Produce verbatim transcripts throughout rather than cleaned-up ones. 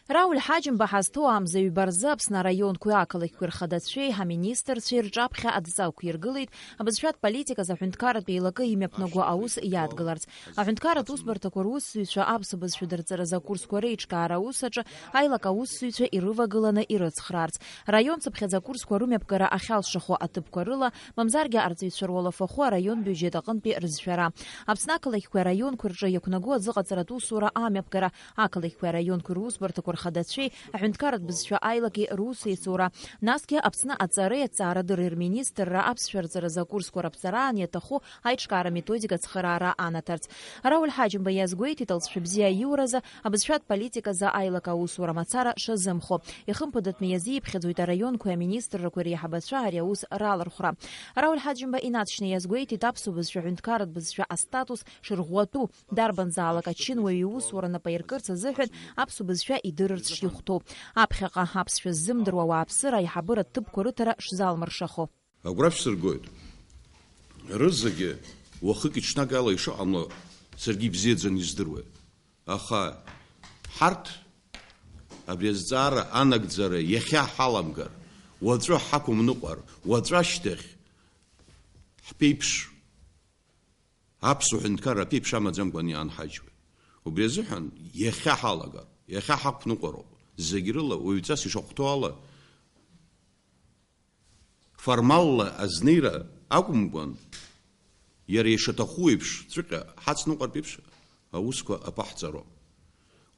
Рауль Ҳаџьымба ҳазҭоу амза ҩба рзы Аԥсны араионқәеи ақалақьқәеи рхадацәеи аминистрцәеи рҿаԥхьа адҵа ықәиргылеит абызшәатә политиказ аҳәынҭқарратә еилакы имҩаԥнаго аус иадгыларц. Аҳәынҭқарратә усбарҭақәа русзуҩцәа аԥсуа бызшәа дырҵаразы акурсқәа реиҿкаара аус аҿы аилак аусзуҩцәа ирывагыланы ирыцхраарц. Раион цыԥхьаӡа акурсқәа рымҩаԥгара ахьалшахо аҭыԥқәа рыла, мамзаргьы арҵаҩцәа руалафахәы араион биуџьет аҟынтәи рызшәара. Аԥсны ақалақьқәеи араионқәеи рҿы иақәнаго аӡыҟаҵаратә усура амҩаԥгара, ақалақьқәеи араионқәеи русбарҭақәа рхадацәеи аҳәынҭқарратә бызшәа аилаки русеицура, насгьы Аԥсны аҵареи аҭҵаарадырреи рминистрра аԥсшәа рҵаразы акурсқәа раԥҵараан иаҭаху аиҿкаара методика ацхыраара анатарц. Рауль Ҳаџьымба иазгәеиҭеит, алҵшәа бзиа аиуразы, абызшәатә политиказы аилак аусура мацара шазымхо. Ихымԥадатәны иазиԥхьаӡоит араионқәеи аминистррақәеи реиҳабацәа ари аус ралархәра. Рауль Ҳаџьымба инаҵшьны иазгәеиҭеит аԥсуа бызшәа аҳәынҭқарратә бызшәа астатус шырӷәӷәатәу, дарбанзаалак ачынуаҩ иусура напы аиркырц азыҳәан аԥсуа бызшәа идырырц шихәҭоу. Аԥхьаҟа аԥсшәа ззымдыруа ауааԥсыра аиҳабыра ҭыԥқәа рыҭара шзалмыршахо. Агәра шәсыргоит. Рызегьы уахыки-ҽнаки ала ишыҟамло саргьы ибзиаӡаны издыруеит. Аха ҳарҭ абри азҵаара анагӡара иахьа ҳаламгар, уаҵәы ҳақәымныҟәар, уаҵәы ашьҭахь ҳԥеиԥш, аԥсуа ҳәынҭқарра аԥеиԥш амаӡамкәан иаанҳажьуеит. Убри азыҳәан иахьа ҳалагар, иахьа ҳақәныҟәароуп, зегь рыла уаҩҵас ишахәҭоу ала, формалла азнеира акәымкәан, иара ишаҭаху еиԥш ҵәҟьа ҳацныҟәартә еиԥш аусқәа аԥаҳҵароуп.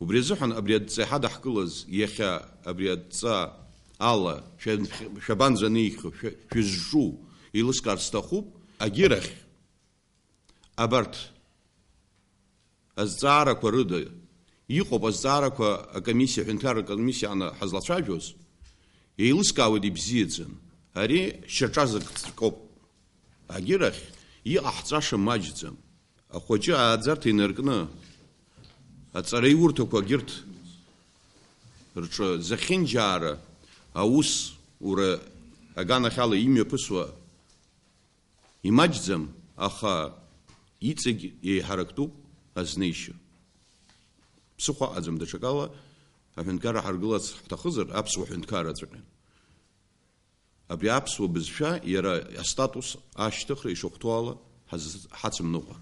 Убри азыҳәан абри адҵа иҳадаҳкылаз иахьа абри адҵа ала шәа-, шәабанӡанеихьоу, шәа-, шәызҿу еилыскаарц сҭахуп, агьырахь абарҭ азҵаарақәа рыда иҟоуп, азҵаарақәа акомиссиа, аҳәынҭқарратә комиссиа аны ҳазлацәажәоз, еилыскаауеит ибзиаӡаны. Ари шьаҿазак ҵкоуп. Агьырахь иҟаҳҵаша маҷӡам. Ахәыҷы ааӡарҭа инаркны, аҵараиурҭақәа егьырҭ рҿы зехьынџьаара аус ура аганахьала имҩаԥысуа имаҷӡам, аха иҵегь еиҳарактәуп азнеишьа. Ԥсыхәа аҟаӡам даҽакала аҳәынҭқарра ҳаргыларц ҳҭахызар, аԥсуа ҳәынҭқарра ҵәҟьа. Абри аԥсуа бызшәа иара астатус ашьҭыхра ишахәҭоу ала ҳаз-, ҳацымныҟәар.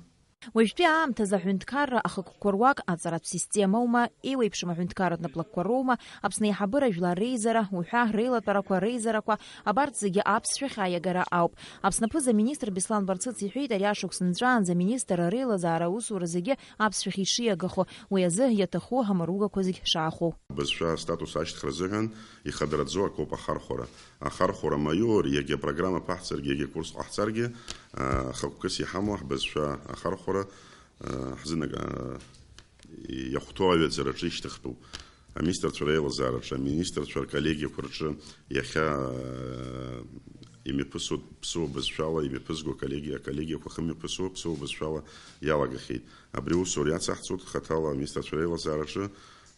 Уажәтәи аамҭазы аҳәынҭқарра ахықәкқәа руак аҵаратә системоума, еиуеиԥшым аҳәынҭқарратә наплакқәа роума, Аԥсны аиҳабыра жәлар реизара, уҳәа реилатәарақәа, реизарақәа, абарҭ зегьы аԥсшәахь аиагара ауп. Аԥсны аԥыза-министр Беслан Барцыц иҳәеит, ари ашықәс нҵәаанӡа аминистр реилазаара аусура зегьы аԥсшәахь ишиагахо, уи азы иаҭаху амаругақәа зегь шаахәо. Абызшәа астатус ашьҭыхра азыҳәан ихадараӡоу акоуп ахархәара. Ахархәара маиур, иагьа программа ԥаҳҵаргьы, иагьа курс ҟаҳҵаргьы, а, хықәкыс иҳамоу ҳбызшәа ахархәара, а, ҳзынаг-, а, иахәҭоу аҩаӡараҿы ишьҭыхтәуп. Аминистрцәа реилазаараҿы, аминистрцәа рколлегиақәа рҿы иахьа, а, имҩаԥысуа ԥсыуа бызшәала имҩаԥызго аколлегиа, аколлегиақәа ахьымҩаԥысуа ԥсыуа бызшәала иалагахьеит. Абри усура иацаҳҵоит хаҭала аминистрцәа реилазаараҿы,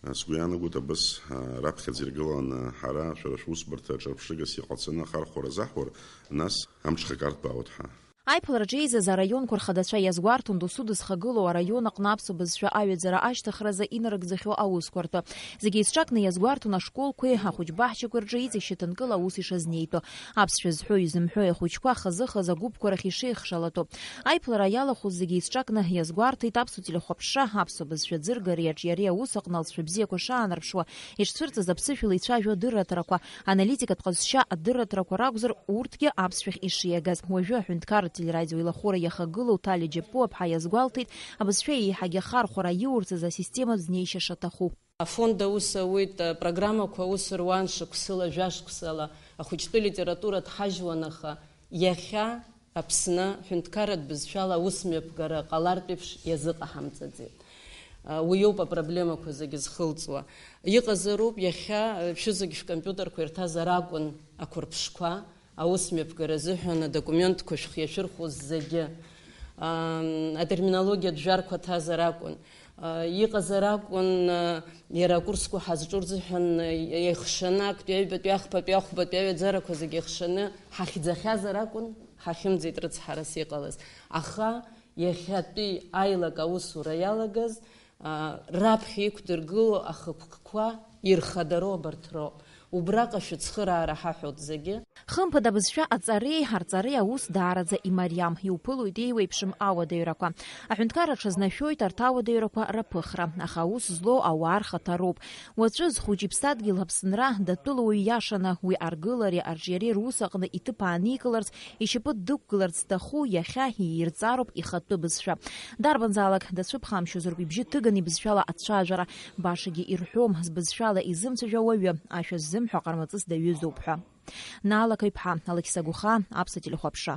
а, сгәы иаанагоит абас, а, раԥхьаӡа иргыланы ҳара шәара шәусбарҭа аҿырԥшыгас иҟалҵаны ахархәара заҳур, нас амҽхак арҭбаауеит ҳа. Аиԥылараҿы еизаз араионқәа рхадацәа иазгәарҭон досу дызхагылоу араион аҟны аԥсуа бызшәа аҩаӡара ашьҭыхразы инарыгӡахьоу аусқәа ртәы. Зегьы еицҿакны иазгәарҭон ашколқәеи ахәыҷбаҳчақәеи рҿы иҵегь шьаҭанкыла аус ишазнеитәу. Аԥсшәа зҳәои изымҳәои ахәыҷқәа хазы-хазы агәыԥқәа рахь ишеихшалатәу. Аиԥылара иалахәыз зегьы еицҿакны иазгәарҭеит аԥсуа телехәаԥшра, аԥсуа бызшәа ӡыргареи аҿиареи аус аҟны алҵшәа бзиақәа шаанарԥшуа, ишцәырҵыз аԥсышәала ицәажәо адырраҭарақәа, аналитикатә ҟазшьа адырраҭарақәа ракәзар, урҭгьы аԥсшәахь ишиагаз. Уажәы аҳәынҭқарратә телерадиоилахәыра иахагылоу Ҭали Џьапуаԥҳа иазгәалҭеит, абызшәа еиҳагьы ахархәара иурцаз асистема знеишьа шаҭаху. Афонд аус ауеит, апрограммақәа аус руан шықәсыла, жәашықәсала, ахәыҷтәы литература дҳажьуан, аха иахьа Аԥсны ҳәынҭқарратә бызшәала аус мҩаԥгара ҟалартә еиԥш иазыҟаҳамҵаӡеит. Уи иоуп апроблемақәа зегьы зхылҵуа. Иҟазароуп, иахьа шәызегь шәкомпиутерқәа ирҭазар акәын ақәырԥшқәа, аус мҩаԥгара азыҳәан адокументқәа шәхы иашәырхәоз зегьы, ам, атерминологиатә жәарқәа ҭазар акәын. А, иҟазар акәын, а, иара акурсқәа ҳазҿу рзыҳәан, а, еихшаны, актәи аҩбатәи, ахԥатәи, ахәбатәи аҩаӡарақәа зегьы еихшаны, ҳахьӡахьазар акәын, ҳахьымӡеит рыцҳарас иҟалаз. Аха иахьатәи аилак аусура иалагаз, а, раԥхьа иқәдыргыло ахықәкқәа Ирхадароу абарҭ роуп. Убраҟа шәыцхыраара ҳаҳәоит зегьы. Хымԥада, абызшәа аҵареи арҵареи аус даараӡа имариам, иуԥылоит еиуеиԥшым ауадаҩрақәа. Аҳәынҭқарра аҽазнашәоит арҭ ауадаҩрақәа раԥыхра, аха аус злоу ауаа рхаҭароуп. Уаҵәы зхәыҷ иԥсадгьыл Аԥсынра датәылауаҩ иашаны, уи аргылареи арҿиареи рус аҟны иҭыԥ ааникыларц, ишьапы дықәгыларц зҭаху иахьа иирҵароуп ихатәы бызшәа. Дарбанзаалак дацәыԥхамшьозароуп ибжьы ҭыганы ибызшәала ацәажәара. Башагьы ирҳәом, збызшәала изымцәажәо ауаҩы, ашәа ззымҳәо аҟармаҵыс даҩызоуп ҳәа. Наала Қаҩԥҳа, Алықьса Гәыхаа, Аԥсуа телехәаԥшра.